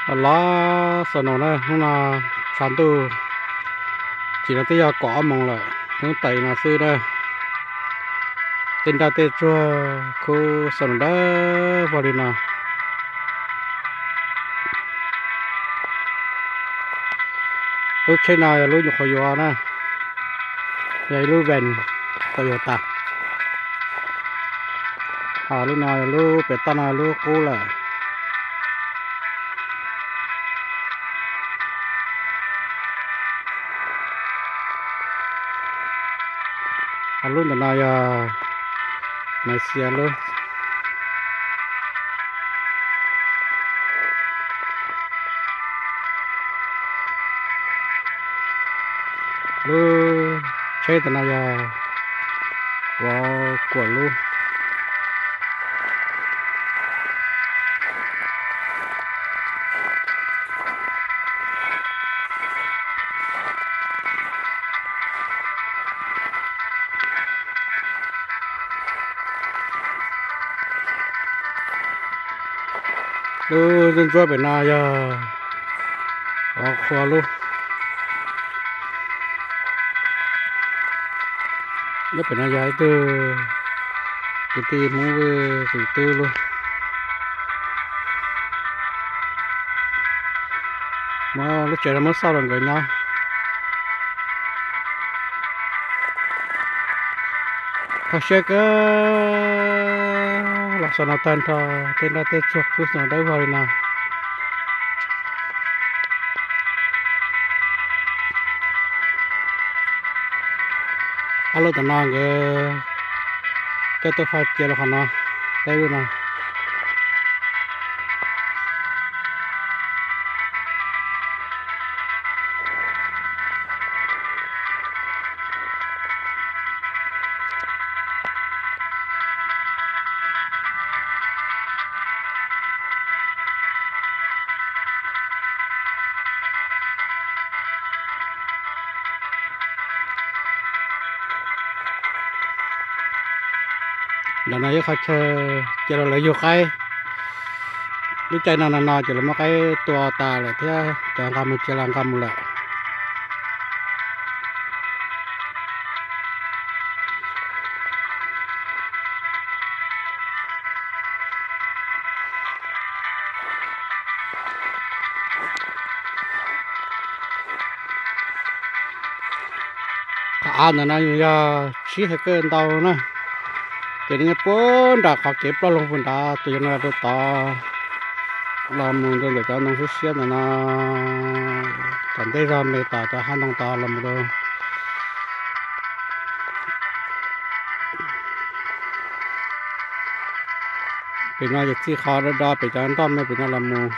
Los los, snow na, hnub no tshav ntuj, tsis no twb yog kaum ob moos lawm, hnub tais no xwb na. Tej nroj tej tsuag kub snow dawb vog li no. Lub tsheb no yog lub nyuam qhuav yuav na, yog ib lub van Toyota. Ho lub no yog lub pem toj no lub qub lawm. Ho lub ntawm no yog Maiv Xia lub. Lub tsheb ntawm no yog Vov Kuam lub. Lub ntsuab ntsuab pem no yog Vov Qhua lub. Nyob pem no yog ib tug kwv tij Hmoob Vwj Txwm Tub lub. Muab lub tsev no muab xauj rau nkawd nyob. Kho siab kawg, los snow tag nrho, tej nroj tej tsuag kub snow dawb vog li no. Ob lub tom no nkawd coj tuaj faj cia rau qhov no, peb lub no. Ntawm no yog qhov chaw cia rau lawv yug qaib. Lub caij no no no ces lawv muab qaib tua tas lawm thiab cov nqa mus cia los nqa mus lawm. Qhov av ntawm no yog sib hais kawj ntau na, ces nws nyob puag nram qhov kev ploj loo puag nrad, tus yog no rau tod los mus rau ntawm cov ntoo siab siab ntawm no, tom ntej zog me tom cov hav ntoo tod los mus rau pem no ces txij qhov do do pem cov ntoj me pem no los mus.